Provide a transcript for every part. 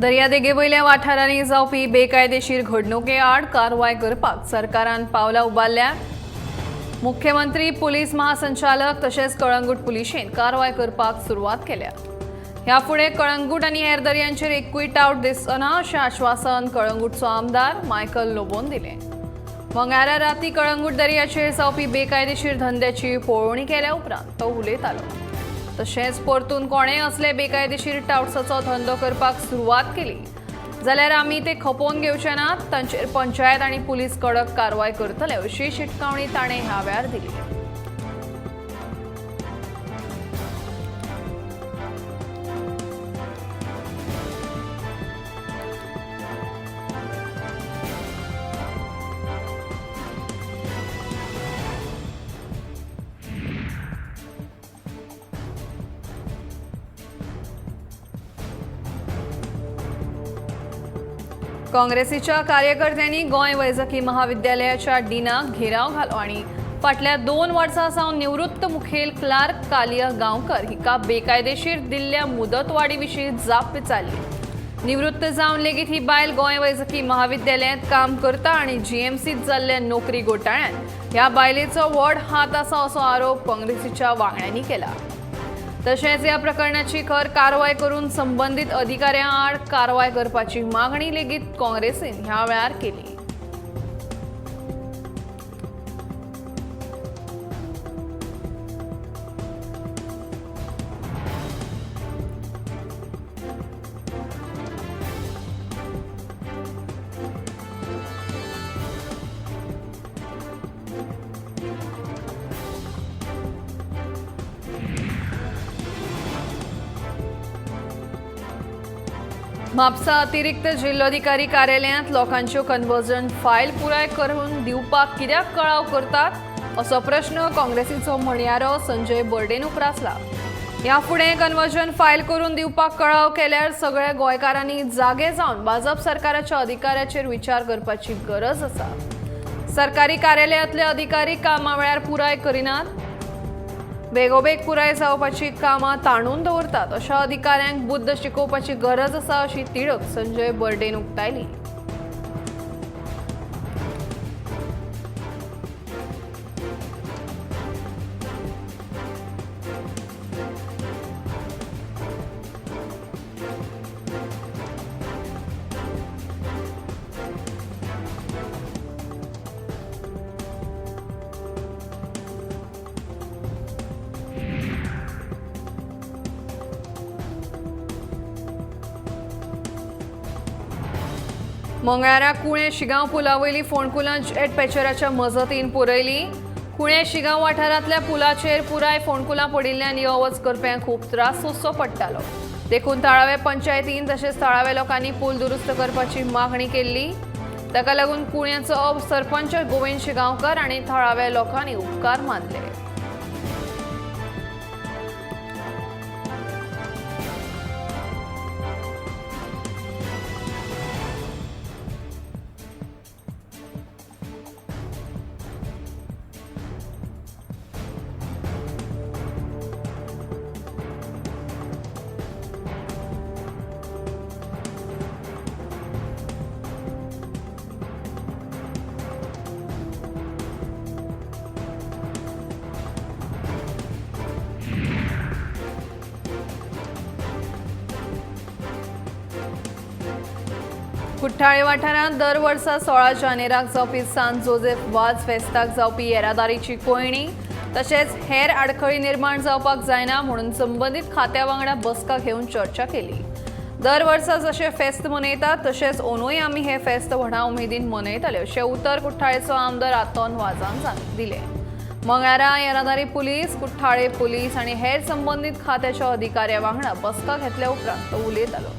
दर्यादेगे वयल्या वाठारांनी जावपी बेकायदेशीर घडणुके आड कारवाय करपाक सरकारान पावलां उबारल्या. मुख्यमंत्री, पुलीस महासंचालक तशेंच कळंगूट पुलिशेन कारवाय करपाक सुरवात केल्या. ह्या फुडें कळंगूट आनी हेर दर्यांचेर एकूय टावट दिसचो ना अशें आश्वासन कळंगूटचो आमदार मायकल लोबोन दिलें. मंगळारा राती कळंगूट दर्याचेर जावपी बेकायदेशीर धंद्याची पळोवणी केल्या उपरांत तो उलयतालो. तशेंच परतून कोणें असले बेकायदेशीर टावट्साचो धंदो करपाक सुरवात केली जाल्यार आमी ते खपोवन घेवचे नात, तांचेर पंचायत आनी पुलीस कडक कारवाय करतले अशी शिटकावणी ताणें ह्या वेळार दिली. काँग्रेसीच्या कार्यकर्त्यांनी गोंय वैजकी महाविद्यालयाच्या डिनाक घेराव घालो आनी फाटल्या 2 वर्सां सावन निवृत्त मुखेल क्लार्क कालिया गांवकर हिका बेकायदेशीर दिल्ल्या मुदतवाडी विशीं जाप विचारली. निवृत्त जावन लेगीत ही बायल गोंय वैजकी महाविद्यालयांत काम करता आनी जीएमसीत जाल्ल्या नोकरी घोटाळ्यांत ह्या बायलेचो व्हड हात आसा असो आरोप काँग्रेसीच्या वांगड्यांनी केला. तशेंच ह्या प्रकरणाची खर कारवाय करून संबंदीत अधिकाऱ्यां आड कारवाय करपाची मागणी लेगीत काँग्रेसीन ह्या वेळार केली. म्हापसा अतिरिक्त जिल्लोधिकारी कार्यालयांत लोकांच्यो कन्वर्जन फायल पुराय करून दिवपाक कित्याक कळाव करतात असो प्रश्न काँग्रेसीचो म्हणयारो संजय बर्डेन उप्रासला. ह्या फुडें कन्वर्जन फायल करून दिवपाक कळाव केल्यार सगळ्या गोंयकारांनी जागे जावन भाजप सरकाराच्या अधिकाऱ्याचेर विचार करपाची गरज आसा. सरकारी कार्यालयांतले अधिकारी कामां वेळार पुराय करिनात, बेगोबेग पुराय जावपाची कामां ताणून दवरतात अशा अधिकाऱ्यांक बुद्द शिकोवपाची गरज आसा अशी तिडक संजय बर्डेन उक्तायली. मंगळारा कुळें शिगांव पुला वयली फोंडकुलां जेट पॅचराच्या मजतीन पुरयली. कुळें शिगांव वाठारांतल्या पुलाचेर पुराय फोंडकुलां पडिल्ल्यान यो वच करप्यांक खूब त्रास सोंसचो पडटालो. देखून थळावे पंचायतीन तशेंच थळाव्या लोकांनी पूल दुरुस्त करपाची मागणी केल्ली. ताका लागून कुळ्याचो सरपंच गोविंद शिगांवकर आनी थळाव्या लोकांनी उपकार मानले. कुठ्ठाळे वाठारांत दर वर्सा 16 जानेराक जावपी सांत जोझेफ वाज फेस्ताक जावपी येरादारीची कोंयडी तशेंच हेर आडखळी निर्माण जावपाक जायना म्हणून संबंदीत खात्या वांगडा बसका घेवन चर्चा केली. दर वर्सा जशें फेस्त मनयतात तशेंच ओनूय आमी हें फेस्त व्हडा उमेदीन मनयतले अशें उतर कुठ्ठाळेचो आमदार आतोन वाजान दिलें. मंगळारा येरादारी पुलीस, कुठ्ठाळे पुलीस आनी हेर संबंदीत खात्याच्या अधिकाऱ्या वांगडा बसका घेतल्या उपरांत तो उलयतालो.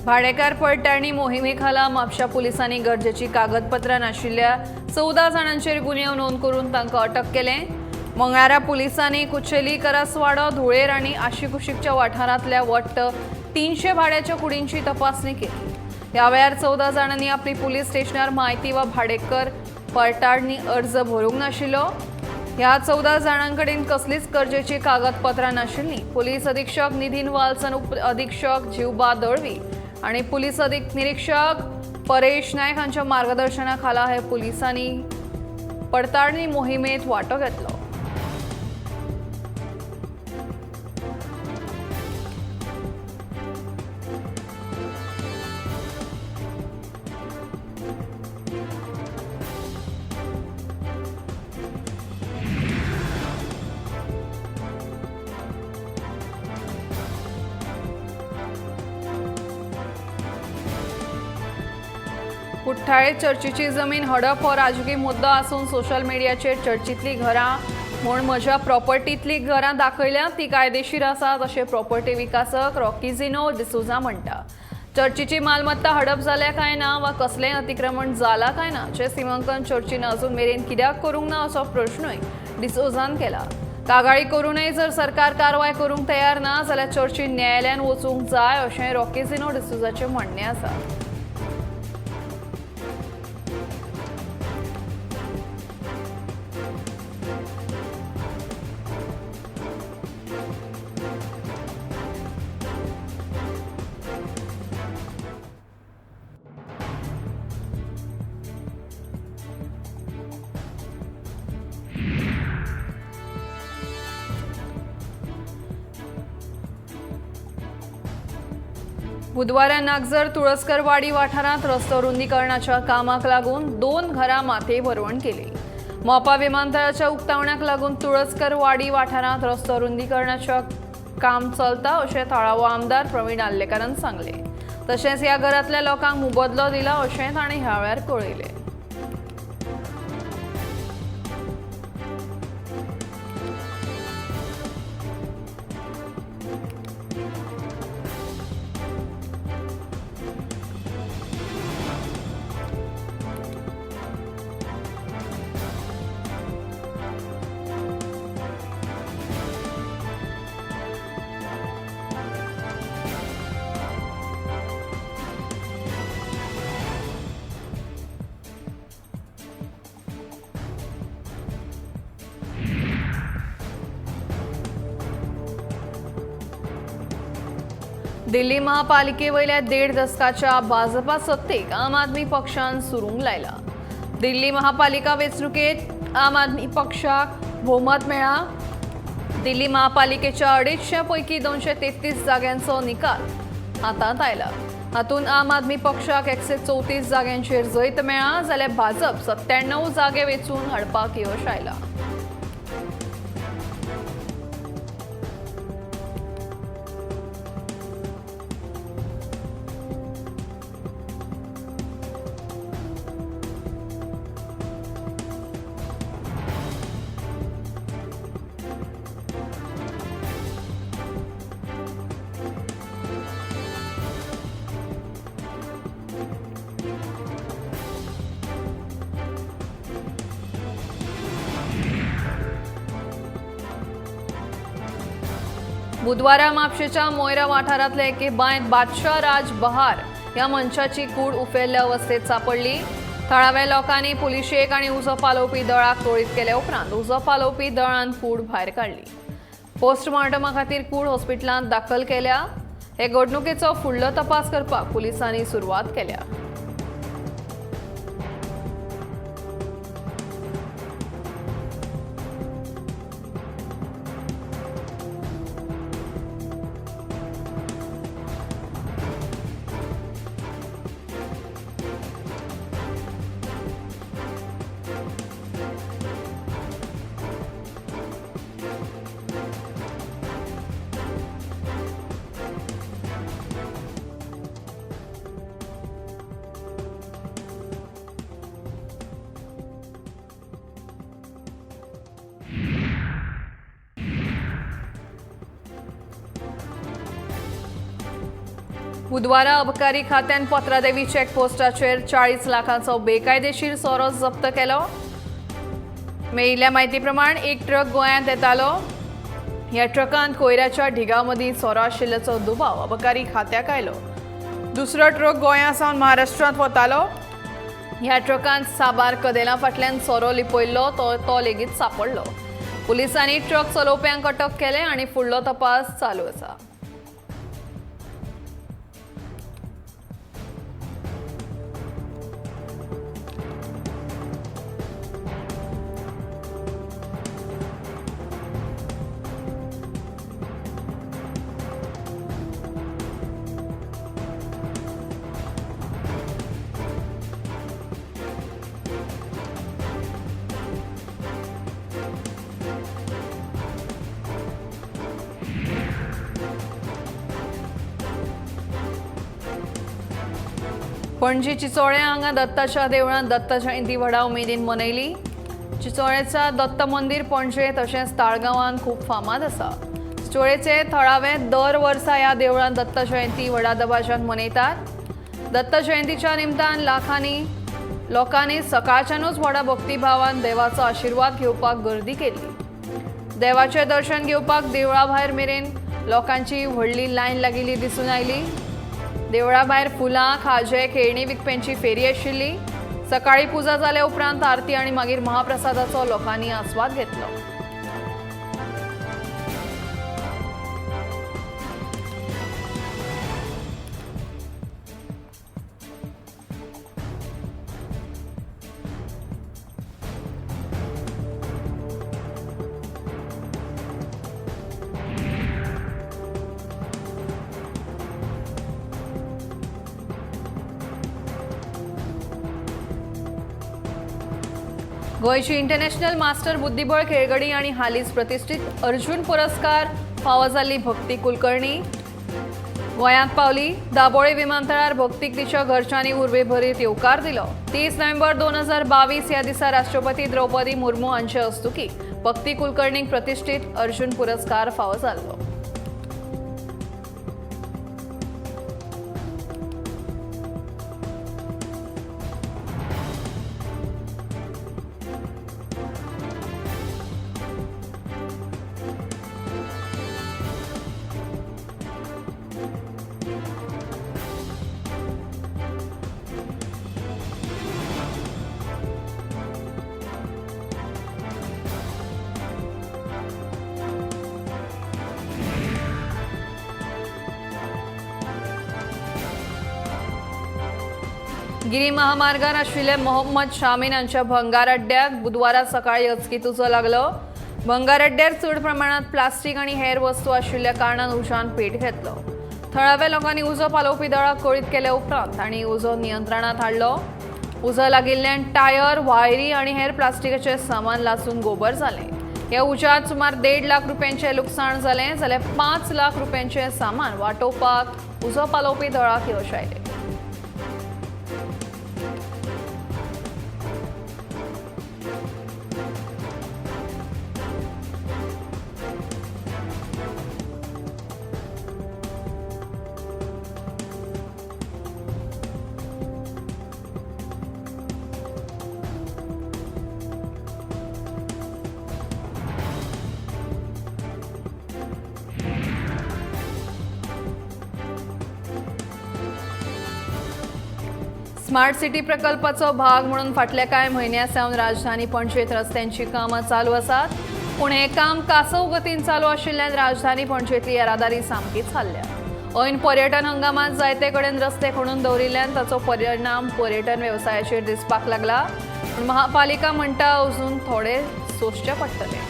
भाडेकार पडटाळणी मोहिमे खाला म्हापशा पुलिसांनी गरजेची कागदपत्रां नाशिल्ल्या 14 जाणांचेर गुन्यांव नोंद करून तांकां अटक केलें. मंगळारा पुलिसांनी कुचेली, करासवाडो, धुळेर आनी आशिकुशीकच्या वाठारांतल्या वट्ट 300 भाड्याच्या कुडींची तपासणी केली. ह्या वेळार 14 जाणांनी आपली पुलीस स्टेशनार म्हायती वा भाडेकर पडटाळणी अर्ज भरूंक नाशिल्लो. ह्या 14 जाणांकडेन कसलीच गरजेची कागदपत्रां नाशिल्लीं. पुलीस अधीक्षक निधीन वाल्सन, उप अधीक्षक जिवबा दळवी आणि पुलीस निरीक्षक परेश नायक हांच्या मार्गदर्शनाखाला हे पुलिसांनी पडताळणी मोहिमेत वांटो घेतलो. कुठ्ठाळे चर्चीची जमीन हडप हो राजकी मुद्दो आसून सोशल मिडियाचेर चर्चीतली घरां म्हूण म्हज्या प्रॉपर्टीतली घरां दाखयल्या ती कायदेशीर आसात अशें प्रॉपर्टी विकासक रॉकीझिनो डिसोझा म्हणटा. चर्चीची मालमत्ता हडप जाल्या काय ना वा कसलेंय अतिक्रमण जाला काय ना चें सीमांकन चर्चीन अजून मेरेन कित्याक करूंक ना असो प्रश्नूय डिसोझान केला. कागाळी करूनय जर सरकार कारवाय करूंक तयार ना जाल्यार चर्चीन न्यायालयान वचूंक जाय अशें रॉकीझिनो डिसोझाचें म्हणणें आसा. बुधवारा नागझर तुळसकरवाडी वाठारांत रस्तो रुंदीकरणाच्या कामाक लागून 2 घरां मातये भरवण केली. मोपा विमानतळाच्या उक्तावणाक लागून तुळसकरवाडी वाठारांत रस्तो रुंदीकरणाच्या काम चलता अशें थळावो आमदार प्रवीण आर्लेकारान सांगलें. तशेंच ह्या घरांतल्या लोकांक मुबदलो दिला अशें ताणें ह्या वेळार कळयलें. दिल्ली महापालिकेवयल्या 1.5 दशकाच्या भाजपा सत्तेक आम आदमी पक्षान सुरूंग लायला. दिल्ली महापालिका वेंचणुकेत आम आदमी पक्षाक भोवमत मेळ्ळा. दिल्ली महापालिकेच्या 250 पैकी 233 जाग्यांचो निकाल हातांत आयला. हातूंत आम आदमी पक्षाक 134 जाग्यांचेर जैत मेळ्ळा जाल्यार भाजप 97 जागे वेंचून हाडपाक यश आयला. बुधवारा म्हापशेच्या मोयरा वाठारांतल्या एके बांयत बादशाह राज बहार ह्या मनशाची कूड उफेल्ल्या अवस्थेत सांपडली. थळाव्या लोकांनी पुलिशेक आनी उजो पालोवपी दळाक कळीत केल्या उपरांत उजो पालोवपी दळान कूड भायर काडली. पोस्टमार्टमा खातीर कूड हॉस्पिटलांत दाखल केल्या. हे घडणुकेचो फुडलो तपास करपाक पुलिसांनी सुरवात केल्या. बुधवारा अबकारी खात्यान पत्रादेवी चेकपोस्टाचेर 40 लाखांचो बेकायदेशीर सोरो जप्त केलो. मेळिल्ल्या म्हायती प्रमाण एक ट्रक गोंयांत येतालो. ह्या ट्रकांत कोयराच्या ढिगा मदीं सोरो आशिल्ल्याचो दुबाव अबकारी खात्याक आयलो. दुसरो ट्रक गोंया सावन महाराष्ट्रांत वतालो. ह्या ट्रकांत साबार कदेलां फाटल्यान सोरो लिपयल्लो तो लेगीत सांपडलो. पुलिसांनी ट्रक चलोवप्यांक अटक केले आनी फुडलो तपास चालू आसा. पणजी चिचोळे हांगा दत्ताच्या देवळांत दत्त जयंती व्हडा उमेदीन मनयली. चिचोळेचा दत्त मंदिर पणजे तशेंच ताळगांवांत खूब फामाद आसा. चिचोळेचे थळावे दर वर्सा ह्या देवळांत दत्त जयंती व्हडा दबाज्यान मनयतात. दत्त जयंतीच्या निमतान लाखांनी लोकांनी सकाळच्यानूच व्हडा भक्तिभावान देवाचो आशिर्वाद घेवपाक गर्दी केल्ली. देवाचें दर्शन घेवपाक देवळा भायर मेरेन लोकांची व्हडली लायन लागिल्ली दिसून आयली. देवळा भायर फुलां, खाजें, खेळणी विकप्यांची फेरी आशिल्ली. सकाळी पुजा जाल्या उपरांत आरती आनी मागीर महाप्रसादाचो लोकांनी आस्वाद घेतलो. गोंयची इंटरनॅशनल मास्टर बुद्धिबळ खेळगडी आणि हालींच प्रतिश्ठीत अर्जुन पुरस्कार फावो जाल्ली भक्ती कुलकर्णी गोंयांत पावली. दाबोळे विमानतळार भक्तीक तिच्या घरच्यांनी उर्बेभरीत येवकार दिलो. 30 नोव्हेंबर 2022 ह्या दिसा राष्ट्रपती द्रौपदी मुर्मू हांचे हस्तुकी भक्ती कुलकर्णीक प्रतिश्ठीत अर्जुन पुरस्कार फावो जाल्लो. गिरी महामार्गार आशिल्ले मोहम्मद शामीन हांच्या भंगार अड्ड्याक बुधवारा सकाळी अचकीत उजो लागलो. भंगार अड्ड्यार चड प्रमाणांत प्लास्टीक आनी हेर वस्तू आशिल्ल्या कारणान उज्यान पेट घेतलो. थळाव्या लोकांनी उजो पालोवपी दळाक कळीत केल्या उपरांत तांणी उजो नियंत्रणांत हाडलो. उजो लागिल्ल्यान टायर, वायरी आनी हेर प्लास्टिकाचें सामान लासून गोबर जालें. ह्या उज्यांत सुमार 1.5 लाख रुपयांचें लुकसाण जालें, जाल्यार 5 लाख रुपयांचें सामान वांटोवपाक उजो पालोवपी दळाक यश आयलें. स्मार्ट सिटी प्रकल्पाचो भाग म्हणून फाटल्या कांय म्हयन्यां सावन राजधानी पणजेंत रस्त्यांची कामां चालू आसात. पूण हें काम कासव गतीन चालू आशिल्ल्यान राजधानी पणजेंतली येरादारी सामकीच हाल्ल्या. ऐन पर्यटन हंगामांत जायते कडेन रस्ते खणून दवरिल्ल्यान ताचो परिणाम पर्यटन वेवसायाचेर दिसपाक लागला. पूण महापालिका म्हणटा अजून थोडे सोंसचें पडटलें.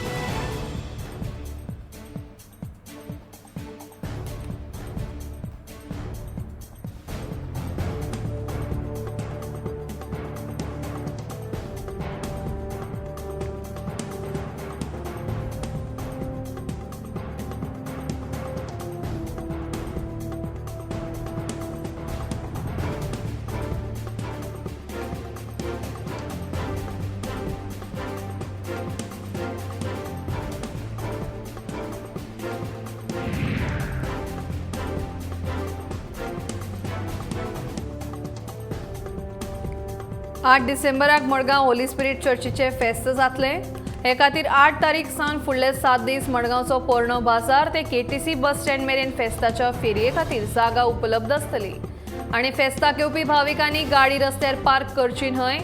8 डिसेंबराक मडगांव होली स्पिरीट चर्चीचे फेस्त जातलें. हे खातीर 8 तारीख सावन फुडले 7 दीस मडगांवचो पोरणो बाजार ते केटीसी बस स्टँड मेरेन फेस्ताच्या फेरये खातीर जागा उपलब्ध आसतली आनी फेस्ताक येवपी भाविकांनी गाडी रस्त्यार पार्क करची न्हय.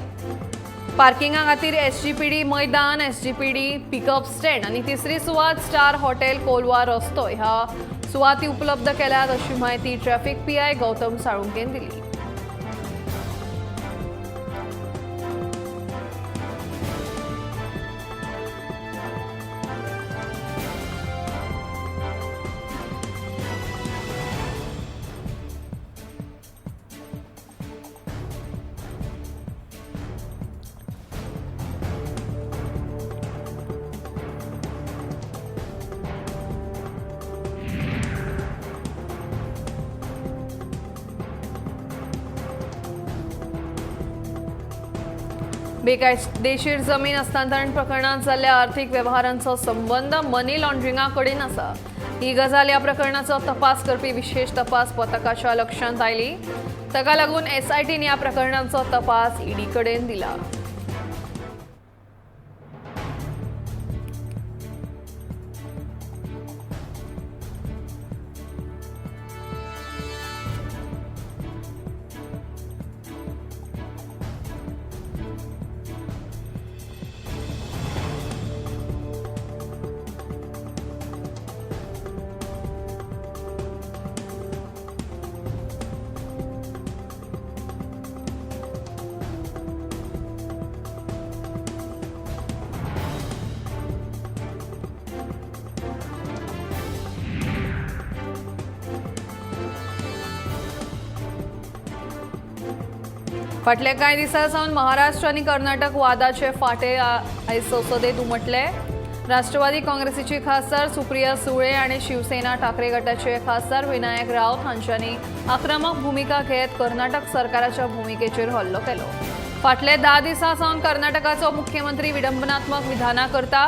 पार्किंगा खातीर एसजीपीडी मैदान, एसजीपीडी पिकअप स्टँड आनी तिसरी सुवात स्टार हॉटेल कोलवा रस्तो ह्या सुवाती उपलब्ध केल्यात अशी म्हायती ट्रॅफिक पीआय गौतम साळुंकेन दिली. बेकायदेशीर जमीन हस्तांतरण प्रकरणात जाल्ल्या आर्थिक व्यवहारांचो संबंद मनी लॉन्ड्रिंगा कडेन आसा. ही गजाल ह्या प्रकरणाचो तपास करपी विशेष तपास पथकाच्या लक्षांत आयली. ताका लागून एसआयटीन ह्या प्रकरणाचो तपास ईडी कडेन दिला. फाटल्या कांय दिसां सावन महाराष्ट्र आनी कर्नाटक वादाचे फाटे आयज संसदेत उमटले. राष्ट्रवादी काँग्रेसीची खासदार सुप्रिया सुळे आनी शिवसेना ठाकरे गटाचे खासदार विनायक राऊत हांच्यांनी आक्रमक भुमिका घेत कर्नाटक सरकाराच्या भुमिकेचेर हल्लो केलो. फाटले 10 दिसां सावन कर्नाटकाचो मुख्यमंत्री विडंबनात्मक विधानां करता.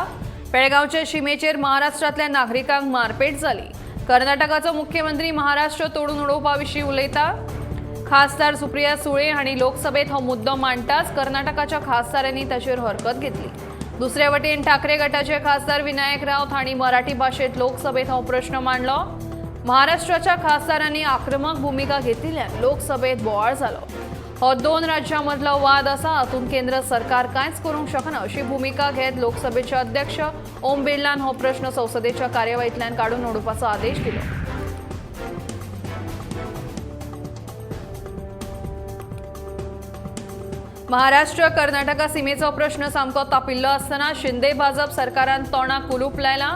बेळगांवचे शिमेचेर महाराष्ट्रांतल्या नागरिकांक मारपेट जाली. कर्नाटकाचो मुख्यमंत्री महाराष्ट्र तोडून उडोवपा विशीं उलयता. खासदार सुप्रिया सुळे हांणी लोकसभेत हो मुद्दो मांडटाच कर्नाटकाच्या खासदारांनी ताचेर हरकत घेतली. दुसरे वटेन ठाकरे गटाचे खासदार विनायक राऊत हांणी मराठी भाशेत लोकसभेत हो प्रश्न मांडलो. महाराष्ट्राच्या खासदारांनी आक्रमक भुमिका घेतिल्ल्यान लोकसभेत बोवाळ जालो. हो 2 राज्यां मदलो वाद आसा, हातूंत केंद्र सरकार कांयच करूंक शकना अशी भुमिका घेत लोकसभेचे अध्यक्ष ओम बिर्लान हो प्रश्न संसदेच्या कार्यवाहींतल्यान काडून उडोवपाचो आदेश दिलो. महाराष्ट्र कर्नाटका सीमेचो प्रश्न सामको तापिल्लो आसतना शिंदे भाजप सरकारान तोंडाक कुलूप लायलां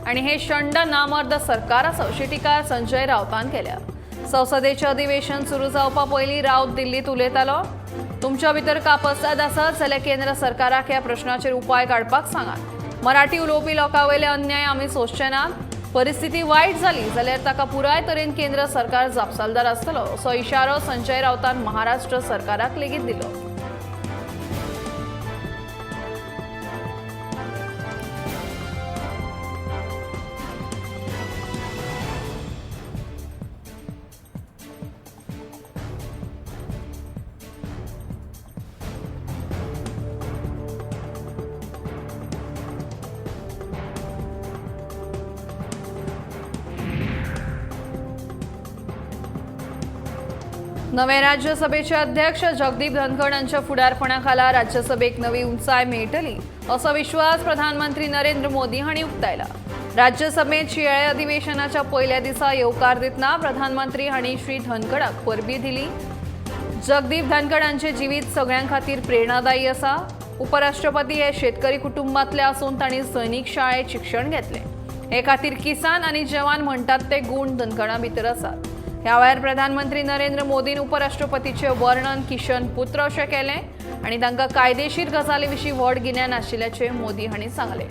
आनी हे शंड नामर्द सरकार आसा अशी टिका संजय राऊतान केल्या. संसदेचें अधिवेशन सुरू जावपा पयलीं राऊत दिल्लींत उलयतालो. तुमच्या भितर कापसाद आसत जाल्यार केंद्र सरकाराक ह्या प्रश्नाचेर उपाय काडपाक सांगात. मराठी उलोवपी लोकां वयले अन्याय आमी सोंसचे नात. परिस्थिती वायट जाली जाल्यार ताका पुराय तरेन केंद्र सरकार जापसालदार आसतलो असो इशारो संजय राऊतान महाराष्ट्र सरकाराक लेगीत दिलो. नवे राज्यसभेचे अध्यक्ष जगदीप धनखड हांच्या फुडारपणाखाला राज्यसभेक नवी उंचाय मेळटली असो विश्वास प्रधानमंत्री नरेंद्र मोदी हांणी उक्तायला. राज्यसभेत शिंयाळे अधिवेशनाच्या पयल्या दिसा येवकार दितना प्रधानमंत्री हांणी श्री धनखडाक परबी दिली. जगदीप धनखड हांचें जिवीत सगळ्यां खातीर प्रेरणादायी आसा. उपराष्ट्रपती हे शेतकरी कुटुंबांतले आसून तांणी सैनीक शाळेत शिक्षण घेतलें. हे खातीर किसान आनी जवान म्हणटात ते गूण धनखडा भितर आसात. ह्या वेळार प्रधानमंत्री नरेंद्र मोदीन उपराष्ट्रपतीचें वर्णन किशन पुत्र अशें केलें आनी तांकां कायदेशीर गजाली विशीं व्हड गिन्यान आशिल्ल्याचें मोदी हांणी सांगलें.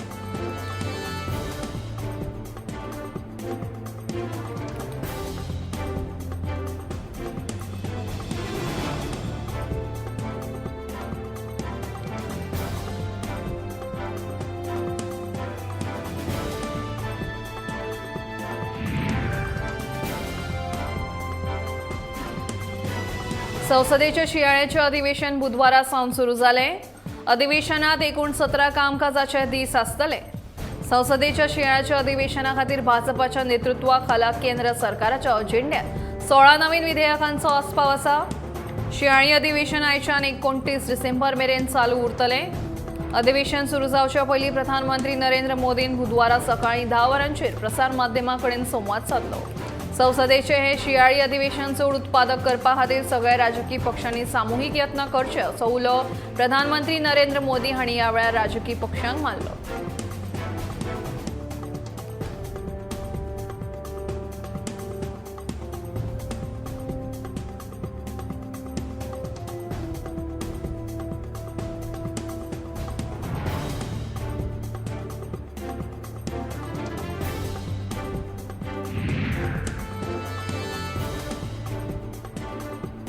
संसदेचे शिंयाळ्याचें अधिवेशन बुधवारा सावन सुरू जालें. अधिवेशनात एकूण 17 कामकाजाचे दीस आसतले. संसदेच्या शिंयाळ्याच्या अधिवेशना खातीर भाजपाच्या नेतृत्वा खाला केंद्र सरकाराच्या अजेंड्यात 16 नवीन विधेयकांचो आस्पाव आसा. शिंयाळी अधिवेशन आयच्यान 29 डिसेंबर मेरेन चालू उरतलें. अधिवेशन सुरू जावच्या पयलीं प्रधानमंत्री नरेंद्र मोदीन बुधवारा सकाळीं 10 वरांचेर प्रसार माध्यमां कडेन संवाद सादलो. संसदेचे हे शिंयाळी अधिवेशन चड उत्पादक करपा खातीर सगळ्या राजकी पक्षांनी सामुहीक यत्न करचे असो उलो प्रधानमंत्री नरेंद्र मोदी हांणी ह्या वेळार राजकी पक्षांक मारलो.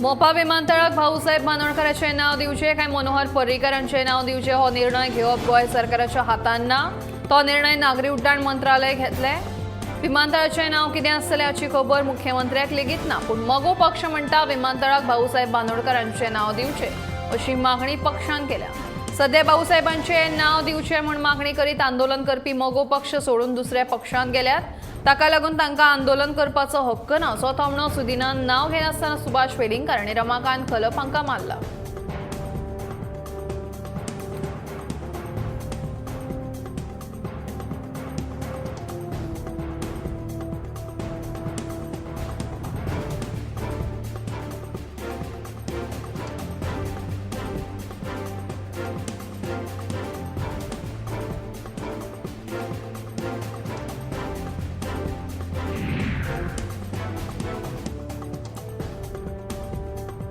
मोपा विमानतळाक भाऊसाहेब बांदोडकराचें नांव दिवचें काय मनोहर पर्रीकरांचें नांव दिवचें हो निर्णय घेवप गोंय सरकाराच्या हातान ना. तो निर्णय नागरी उड्डाण मंत्रालय घेतले. विमानतळाचें नांव कितें आसतलें हाची खबर मुख्यमंत्र्याक लेगीत ना, पूण मगो पक्ष म्हणटा विमानतळाक भाऊसाहेब बांदोडकरांचें नांव दिवचें अशी मागणी पक्षान केल्या. सध्या भाऊसाहेबांचें नांव दिवचें म्हूण मागणी करीत आंदोलन करपी मगो पक्ष सोडून दुसऱ्या पक्षांत गेल्यात. ताका लागून तांकां आंदोलन करपाचो हक्क ना असो थोमणो सुदिनान नांव घेनासतना सुभाष वेलिंगकार आनी रमाकांत खलप हांकां मारला.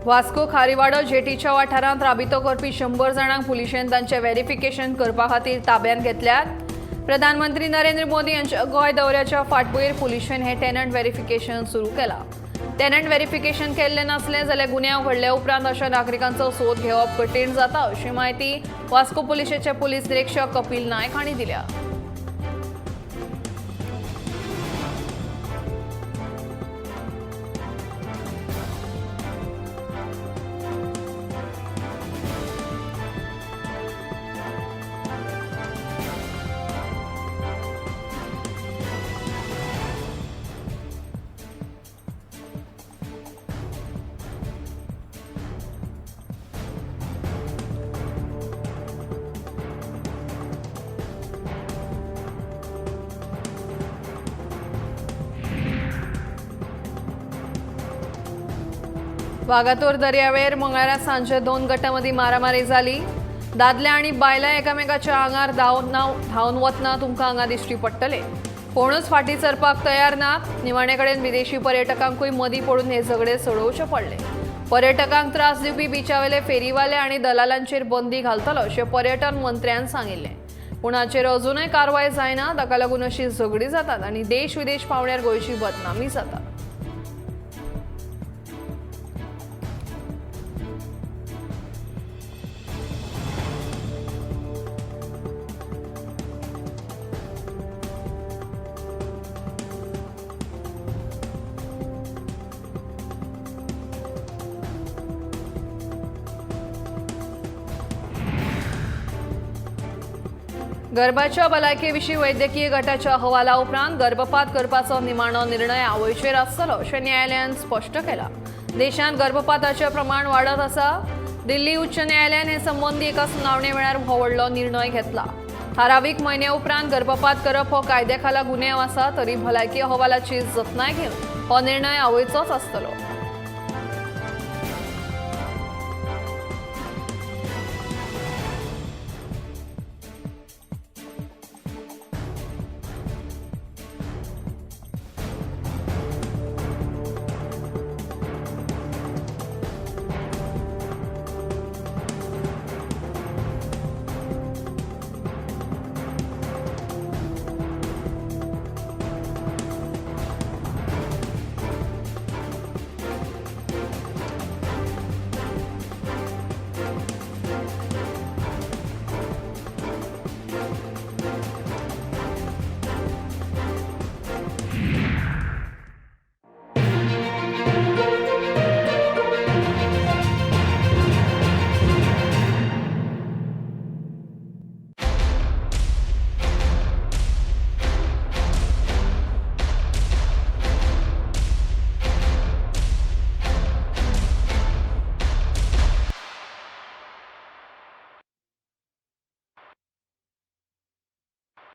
वास्को खारीवाडो जेटीच्या वाठारांत राबितो करपी 100 जाणांक पुलिशेन तांचें व्हेरिफिकेशन करपा खातीर ताब्यांत घेतल्यात. प्रधानमंत्री नरेंद्र मोदी हांच्या गोंय दौऱ्याच्या फाटभुंयेर पुलिशेन हें टेनंट व्हेरिफिकेशन सुरू केलां. टेनंट व्हेरिफिकेशन केल्लें नासलें जाल्यार गुन्यांव घडले उपरांत अशा नागरिकांचो सोद घेवप कठीण जाता अशी म्हायती वास्को पुलिशेचे पुलीस निरीक्षक कपिल नायक हांणी दिल्या. वागातोर दर्यावेळेर मंगळारा सांजे 2 गटां मदीं मारामारी जाली. दादले आनी बायलां एकामेकाच्या आंगार धांवन वतना तुमकां हांगा दिश्टी पडटले. कोणूच फाटीं सरपाक तयार ना. निमाणे कडेन विदेशी पर्यटकांकूय मदीं पडून हे झगडे सोडोवचे पडले. पर्यटकांक त्रास दिवपी बिचावेले फेरीवाले आनी दलालांचेर बंदी घालतलो अशें पर्यटन मंत्र्यान सांगिल्लें. पूण हाचेर अजुनय कारवाय जायना. ताका लागून अशी झगडीं जातात आनी देश विदेश पांवड्यार गोंयची बदनामी जाता. गर्भाच्या भलायकेविशीं वैद्यकीय गटाच्या अहवाला उपरांत गर्भपात करपाचो निमाणो निर्णय आवयचेर आसतलो अशें न्यायालयान स्पश्ट केलां. देशांत गर्भपाताचें प्रमाण वाडत आसा. दिल्ली उच्च न्यायालयान हे संबंदी एका सुनावणे वेळार हो व्हडलो निर्णय घेतला. थारावीक म्हयन्या उपरांत गर्भपात करप हो कायद्या खाला गुन्यांव आसा, तरी भलायकी अहवालाची जतनाय घेवन हो निर्णय आवयचोच आसतलो.